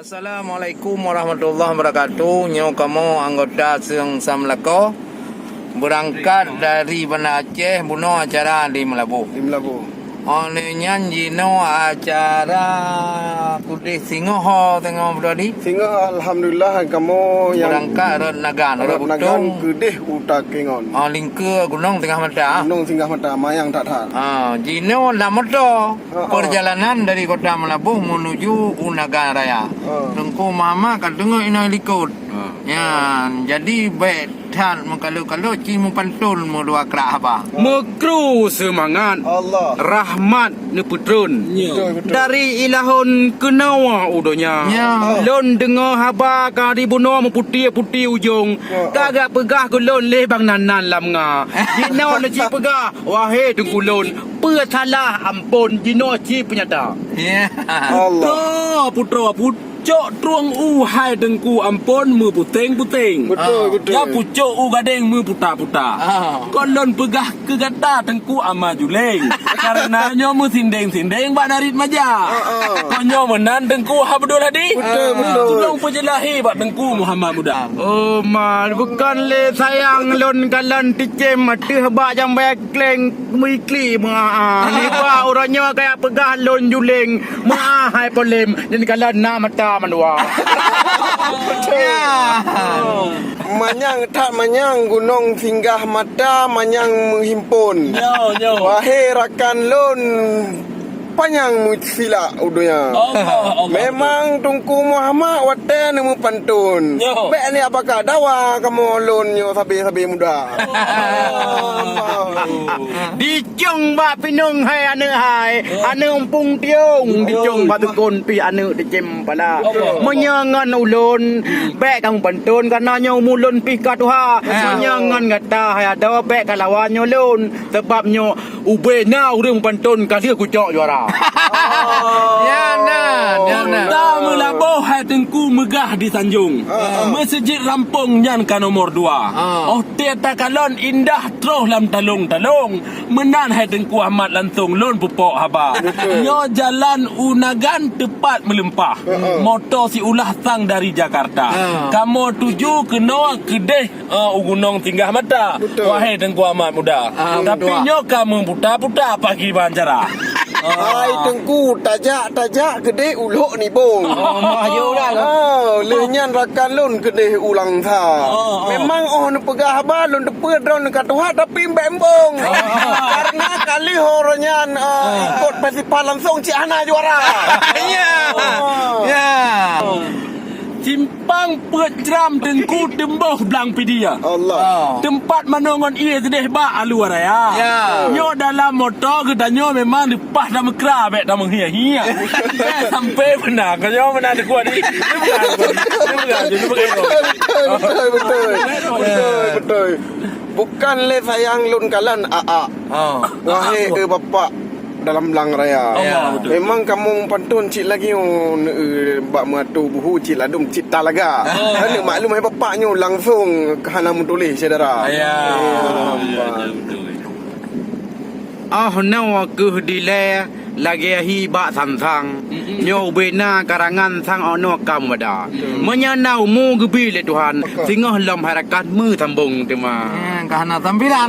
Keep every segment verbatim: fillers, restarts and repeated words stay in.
Assalamualaikum warahmatullahi wabarakatuh. Nyoe kamoe anggota Seung Sam Lakoe beurangkat dari Banda Aceh bunoe acara di Meulaboh. Di Meulaboh. Oh, lheueh nyan jinoe acara keudeh singoh ho teungoh beudôh di? Singoh, alhamdulillah, kamoe nyang beurangkat rot Nagan, rot rot Nagan Butong. Keudeh u Takengon. Oh, lingkeue Gunong Singgah Mata. Gunong Singgah Mata, manyang that-that. Ah, jinoe lam moto. Ha, ha. Perjalanan dari Kota Meulaboh menuju u Nagan Raya. Ha. Teungku Muhammad ka teungoh inoe likot. Ha. Nyan, jadi bèk that meukalot-kalot, ci meupantôn meudua krak haba. Meukru seumangat, Allah. Rahmat neupeutreun. Ya. Betul, betul. Dari ilahon keunoe u donya. Ya. Lôn deungoe haba ka di bunoe meuputéh-putéh ujong. Ya. Ka geupeugah keu lôn lé Bang Nanan lam nga. Jinoe lôn ci peugah, wahé Teungku lôn, peue salah amphon jinoe ci peunyata. Ya. Allah. Putroe, putroe, put- Cok trueng u hai Teungku amphon meuputeng-puteng. Betul, ah, betul. Ya pucok u gadeng meuputa-puta. Ah. Kon lôn peugah keu gata Teungku Ama Juleng. Karena nyoe meusindeng-sindeng bak narit maja. Ah, ah. Kon nyoe meunan Teungku Abdul Hadi. Betul, betul. Tulông peujeulahi bak Teungku Muhammad Muda. Oh, ma, bukan lé sayang lôn kalon ticém ateueh bak jambai kleng meuikli meuaa. Nibak uroe nyoe kaya peugah lôn Juleng. Meuah hai polem, nyan kalon na mata mandua. Ya. Manyang that manyang Gunong Singgah Mata manyang meuhimpon. Nyo, nyo. Wahé rakan lôn, panyang meusilak u donya. Allah, Allah. Memang Teungku Muhammad watèe neumeupantôn. Nyo. Bèk ni apakah dawa kamoe lôn nyoe sabe-sabe muda. Allah. Di Cong bak pinong hai aneuk hai, aneuk umpung tiong, dicong bak tukon pih aneuk teucém pala. Meunyoe ngon ulôn, bèk kamoe pantôn, kareuna nyoe umu lôn pih ka tuha. Meunyoe ngon gata hai adoe, bèk kalawan nyoe lôn, sabab nyoe ubé na ureueng pantôn ka lheueh kucok juara. Ya na, ya na. Kota Meulaboh hai Teungku meugah disanjong. Meuseujid Rampong nyan ka nomor dua. Óh teu takalon indah troh lam talong-talong. Meunan hai Teungku Ahmad langsong lôn peupok haba. Betul. Nyoe jalan u Nagan teupat meuleumpah. Heeh. Moto siulah sang dari Jakarta. Ha. Kamoe tuju keunoe keudeh, eh, u Gunong Singgah Mata. Betul. Wahai Teungku Ahmad Muda. Ah, tapi betul. Nyoe ka meuputa-puta pagi ban cara. Hai Teungku, tajak-tajak keudeh u Lhok Nibong. Oh, mah jauh dah. Ah, lheueh nyan rakan lôn keudeh u Langsa. Oh, oh. Memang óh neupeugah haba lôn Peue droeneuh ka tuha tapi bèk embong. Ah. Karena ka lheueh uroe nyan, ah, ikot festival langsong cit hana juara. Ya. Ah. Ya. Simpang Peuet Jram Teungku teumbôh Blang Pidie. Allah. Teumpat manoe ngon ie seudeh bak Alue Raya. Ya. Nyoe dalam moto geutanyoe memang leupah tameukra bèk tameuhia-hia. Sampai beuna, keu nyoe beuna teukuat ni. Betul, betul, betul. Betul, betul. Bukan lé sayang lôn kalon, a-a. Ha. Wahai, eh, bapak dalam blang raya. Ya. Memang kamoe pantôn cit lagi, oh, eh, bak meuatô buhu cit ladôm cit talaga. Ha. Hana maklum hai bapak nyoe langsong hana meutuléh syedara. Ya. Ya, ya, betul. Oh noe keuh dilèe lagèe hi bak sang-sang. Mm-mm. Nyoe ubé na karangan sang oh noe ka meubada. Mm. Meunyoe na umu geubi lé Tuhan, singoh lom hai rakan meusambong teuma. Eh, ka hana sambilan.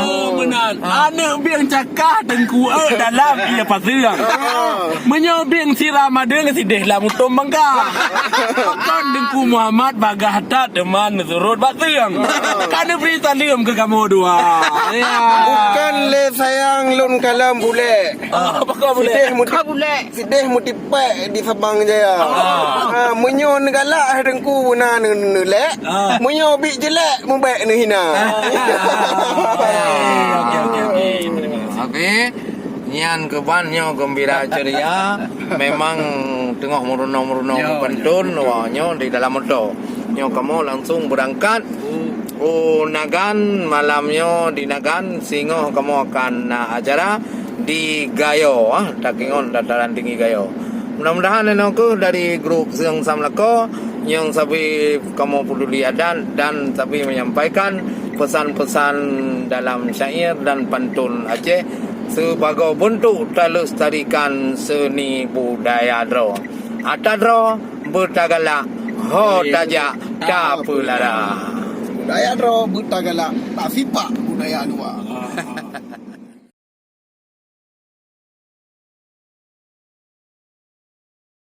Oh, meunan. Ah. Aneuk bieng cakah teungku eu dalam ie paseueng. Ah. Meunyoe bieng sira madeueng sideh lam utom bangka. Pakon Teungku Muhammad bagah that teuma neusurot bak seueng. Ka neubri saleuem keu kamoe dua. Ya. Bukan lé sayang lôn kalon bulèe. Ah, pakon bulèe? Sideh meuti-, sideh meutipèk di Sabang Jaya. Ah. Ah, meunyoe neugalak hai teungku na neu-, neulèk. Ah. Meunyoe biet jeulèk meubèk neuhina. Ah. Okey, okey, okey. Terima kasih. Okey. Nyan keuban nyoe geumbira ceria. Memang teungoh meurunoe-meurunoe meupantôn, wah, nyoe di dalam moto. Nyoe kamoe langsung beurangkat u Nagan, malam nyoe di Nagan, singoh kamoe akan na acara di Gayo, ah, takingon dataran tinggi Gayo. Mudah-mudahan inoe keuh dari grup Seung Sam Lakoe nyang sabe kamoe peuduli adat dan sabe menyampaikan pesan-pesan dalam syair dan pantôn Aceh sebagai bentuk talestarikan seni budaya droe. Ata droe, Beutagalak, ho tajak, tapeulara. Budaya droe beutagalak, tasipak budaya luwa.